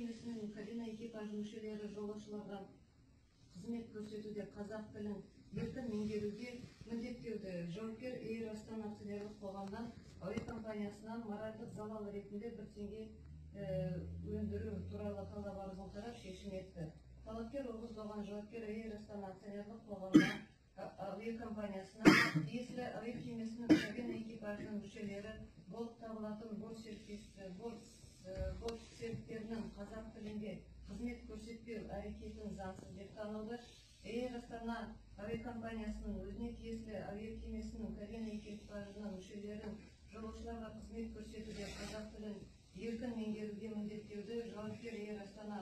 кемесінің кабина экипажы мүшелері жолаушыларға қызмет көрсетуде қазақ тілін еркін меңгеруге міндеттеуді, жауапкер Эйр Астана акционерлік қоғамнан әуе компаниясынан моральдық залал ретінде 1 теңге өндіру туралы талап арызын қарап, шешім етті. Талапкер Оғыз Доған жауапкер Эйр Астана акционерлік қоғамына, әуе компаниясына тиесілі әуе кемесінің кабина экипажының мүшелері болып табылатын борт серіктерінің қазақ тілінде қызмет көрсетпеу әрекетін заңсыз деп тануды, Эйр Астана әуе компаниясының өзіне тиесілі әуе кемесінің кабина экипажының мүшелерін жолаушыларға қызмет көрсетуде қазақ тілін еркін меңгеруге міндеттеуді, жауапкер Эйр Астана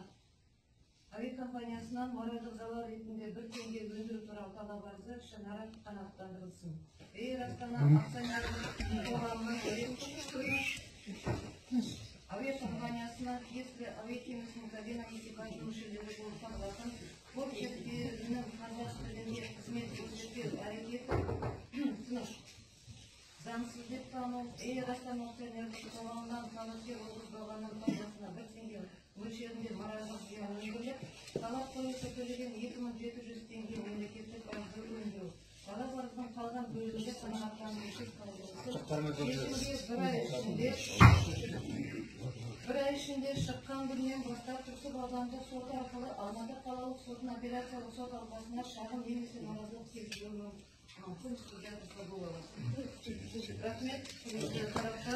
әуе компаниясынан моральдық залал ретінде 1 теңге өндіру туралы талап арызы ішінара қанағаттандырылсын. Эйр Астана акционерлік қоғамының әуе компаниясына тиесілі әуе кемесінің кабина экипажының мүшелері болып табылатын борт серіктерінің қазақ тілінде қызмет көрсетпеу әрекеті тыныш заңсыз деп тану, Эйр Астана акционерлік қоғамынан талапкер Оғыз Доғанның пайдасына 1 теңге мөлшерінде моральдық зиян өндіріліп, талап қоюшы төлеген 2700 теңге мемлекеттік бажды өндіру. Талап арыздың қалған бөлігінде қанағаттандырусыз қалдырылсын. Шешімге бір ай ішінде шыққан күннен бастап Түрксіб аудандық соты арқылы Алматы қалалық сотының апелляциялық сот алқасына шағым немесе наразылық келтіруі мүмкін. Судья Рысқұлова. Рахмет, құрметті тараптар.